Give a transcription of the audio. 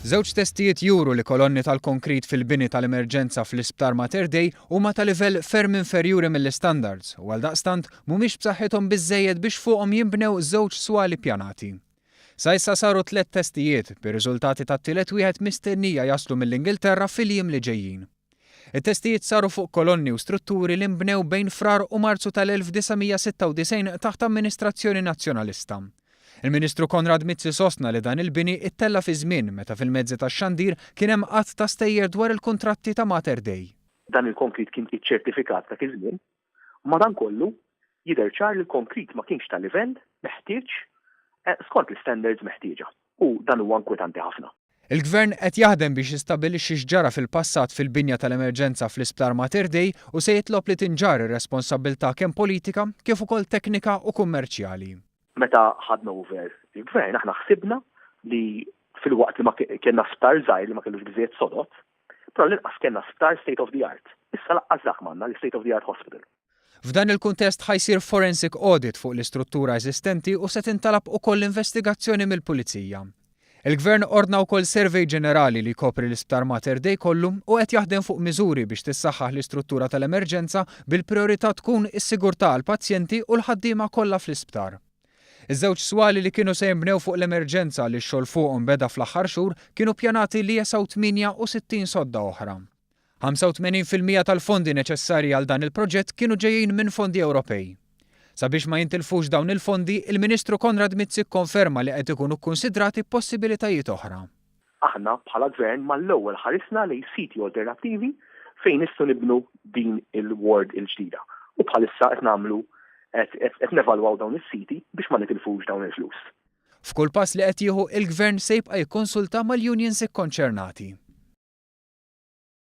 Żewġ testijiet juru li kolonni tal-konkrit fil-bini tal-emerġenza fl-Isptar Mater Dei huma ta' livell ferm inferjuri mill-istandards u għaldaqstant mhumiex b'saħħithom biżżejjed biex fuqhom jinbnew żewġ swali ppjanati. Sa issa saru tlett testijiet, bir-riżultati tat-tielet wieħed mistennija jaslu mill-Ingilterra fil-jiem li ġejjin. It-testijiet saru fuq kolonni u strutturi li nbnew bejn Frar u Marzu tal-1996 taħt amministrazzjoni Nazzjonalista. Il-Ministru Konrad Mizzi sostna li dan il-bini ittella' fi żmien meta fil-mezzi tax-xandir kien hemm għadd ta' stejjer dwar il-kuntratti ta' Mater Dei. Dan il-konkrit kien iċċertifikat dak iż-żmien. Madankollu, jidher ċar li l-konkrit ma kienx ta' livell meħtieġ skont l-istandards meħtieġa u dan huwa inkwetanti ħafna. Il-Gvern qed jaħdem biex jistabbilixxi x'ġara fil-passat fil-binja tal-emerġenza fl-Isptar Mater Dei u se jitlob li tinġarr ir-responsabbiltà kemm politika kif ukoll teknika u kummerċjali. Meta ħadna over il-Gvern aħna ħsibna li filwaqt li ma kellna sptar żgħir li ma kellux biżżejjed sodod, però l-inqas kellna sptar state of the art. Issa laqqas dak m'għandna, l-state of the art hospital. F'dan il-kuntest ħa jsir forensic audit fuq l-istruttura eżistenti u se tintalab ukoll investigazzjoni mill-Pulizija. Il-Gvern ordna wkoll survey ġenerali li jkopri l-Isptar Mater Dei kollu u qed jaħdem fuq miżuri biex tissaħħaħ l-istruttura tal-emerġenza bil-prijorità tkun is-sigurtà għall-pazjenti u l-ħaddiema kollha fl-isptar. Iż-żewġ swali li kienu se jinbnew fuq l-emerġenza li x-xogħol fuqhom beda fl-aħħar xhur kienu ppjanati li jesgħu 68 sodda oħra. 85% tal-fondi neċessarji għal dan il-proġett kienu ġejjin minn fondi Ewropej. Sabiex ma jintilfux dawn il-fondi, il-Ministru Konrad Mizzi kkonferma li qed ikunu kkunsidrati possibilitajiet oħra. Aħna bħala Gvern mal-ewwel ħarisna lejn siti alternattivi fejn nistgħu nibnu din il-ward il-ġdida u bħalissa qed nagħmlu qed nevalwaw dawn is-siti biex ma nitilfux dawn il-flus. F'kull pass li qed jieħu, il-Gvern se jibqa' jikkonsulta mal-unions ikkonċernati.